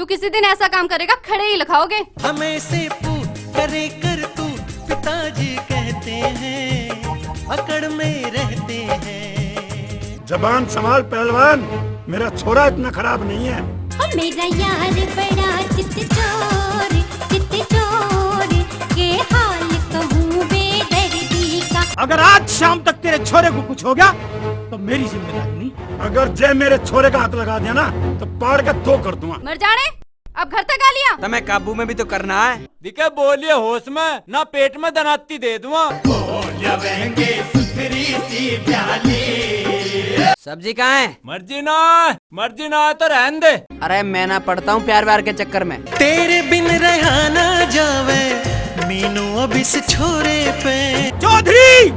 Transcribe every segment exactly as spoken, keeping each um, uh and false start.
किसी दिन ऐसा काम करेगा, खड़े ही लखाओगे। हमें से पूत करे कर तू, पिताजी कहते हैं, अकड़ में रहते हैं। जबान संभाल पहलवान, मेरा छोरा इतना खराब नहीं है। ओ मेरा यार बड़ा चित चोर, चित चोर, के हाल कहूँ बेदर्दी का। अगर आज शाम तक तेरे छोरे को कुछ हो गया तो मेरी जिम्मेदारी नहीं। अगर जय मेरे छोरे का हाथ लगा दिया ना, तो पाड़ के दो कर दूंगा। मर जाने, अब घर तक आ लिया। तमें काबू में भी तो करना है। दिखे बोलिए होश में, ना पेट में दनाती दे दूंगा। सब्जी कहाँ है? मर्जी ना, मर्जी ना तो रहन दे। अरे मैं ना पड़ता हूँ प्यार व्यार के चक्कर में। तेरे बिन रहा ना जावे मीनू अब इस छोरे पे। चौधरी,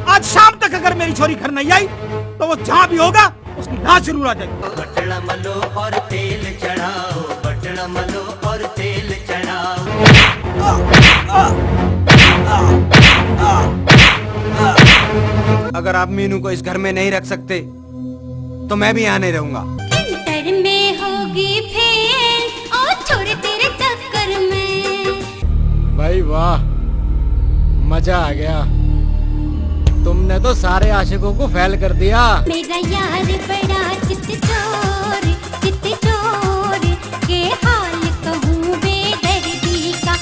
आज शाम तक अगर मेरी छोरी घर नहीं आई तो वो जहाँ भी होगा उसकी लाश जरूर आ जाएगी। बटड़ा मलो और तेल चढ़ाओ, बटड़ा मलो और तेल चढ़ाओ। अगर आप मीनू को इस घर में नहीं रख सकते तो मैं भी यहाँ नहीं रहूंगा। इंटर में होगी फेल, ओ छोड़ तेरे चक्कर में। भाई वाह, मजा आ गया। तुमने तो सारे आशिकों को फेल कर दिया। मेरा यार बड़ा चित चोर, चित चोर, के हाल कहूँ बेदर्दी का।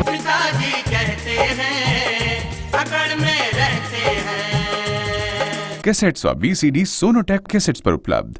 पिताजी कहते हैं, अकड़ में रहते हैं। कैसेट्स व वीसीडी सोनोटेक कैसेट्स पर उपलब्ध।